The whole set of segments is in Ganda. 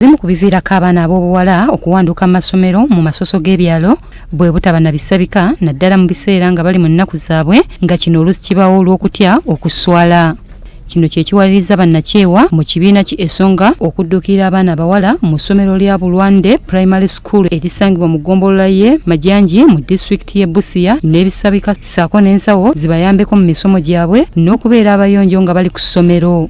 Ebimu ku biviirako abaana ab'obuwala okuwanduka mu masomero mu masoso g'ebyalo bwe butaba na bisabika naddala mu biseera nga bali mu nnaku zaabwe nga kino oluusi kibaawo olw'okutya okuswala. Kino kye kiwaliriza bannakyewa mu kibiina ki Esonga okudduukirira abaana abawala mu ssomero lya Bulwande Primary School erisangibwa mu ggombolola y'e Majanji mu disitulikiti y'e Busia n'ebisabika ssaako n'ensawo zibayambeko mu misomo gyabwe n'okubeera abayonjo nga bali ku ssomero.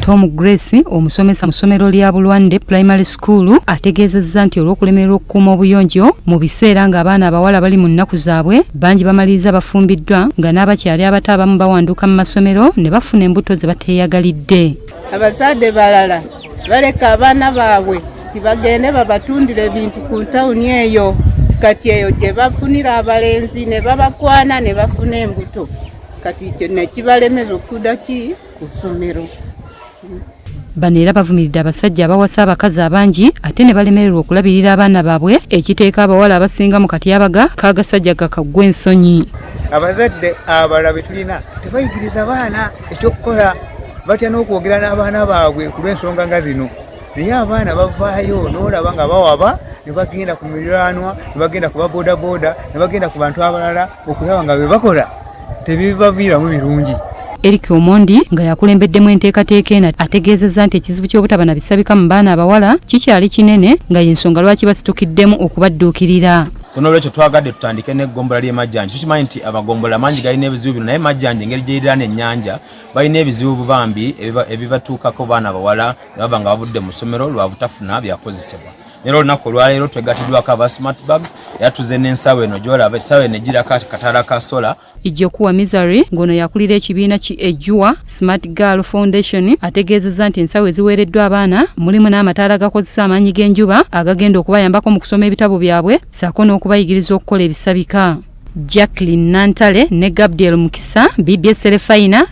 Tom Grace omusomesa mu ssomero lya Bulwande Primary School ategeezezza nti olw'okulemererwa okukuuma obuyonjo mu biseera ng'abaana abawala bali mu nnaku zaabwe bangi bamaliriza bafumbiddwa nga n'abakyali abato abamu bawanduka mu masomero ne bafuna embuto ze bateeyagalidde. Abazadde balala baleka abaana baabwe tibagende babatundira ebintu ku ntawuni eyo, kati eyo gye bafunira abalenzi ne babakwana ne bafuna embuto, kati ekyo nekibalemeza okuda ki ku ssomero. Bano era bavumiridde abasajja abawasa abakazi abangi ate ne balemererwa okulabirira abaana baabwe ekiteeka abawala abasinga mu katyabaga k'agasajja gakaggwa ensonyi. Abazadde abalala be tulina tebayigiriza baana ekyokukola, batya n'okwogera n'abaana baabwe ku lw'ensonga nga zino, naye abaana bavaayo n'olaba nga bawaba ne bagenda ku miriraanwa, ne bagenda ku baboodabooda, ne bagenda ku bantu abalala okulaba nga bye bakola tebibaviiramu birungi. Eric Omondi nga yakulembeddemu enteekateeka eno ategeezezza nti ekizibu ky'obutaba na bisabika mu baana abawala kikyali kinene nga y'ensonga lwaki basitukiddemu okubadduukirira. So n'olwekyo twagadde tutandike n'eggombolola ly'e Majjanji. Tukimanyi nti amagombolola mangi galina ebizibu bino, naye Majjanji engeri gy'eriraana ennyanja balina ebizibu bubambi ebibatuukako baana abawala ne baba nga bavudde mu ssomero lwa butafuna byakozesebwa. Era olunaku olwaleero twegatiddwako aba Smart Bags era tuze n'ensawo eno gy'olaba, essaawa eno egirako akataala ka sola. Ijokuwa Misery ng'ono yakulira ekibiina ki Ejua Smart Girl Foundation ategeezezza nti ensawo eziweereddwa abaana mulimu n'amataala agakozesa amaanyi g'enjuba agagenda okubayambako mu kusoma ebitabo byabwe ssaako n'okubayigiriza okukola ebisabika. Jacqueline Nantale ne Gabriel Mukisa, BBS Terefayina.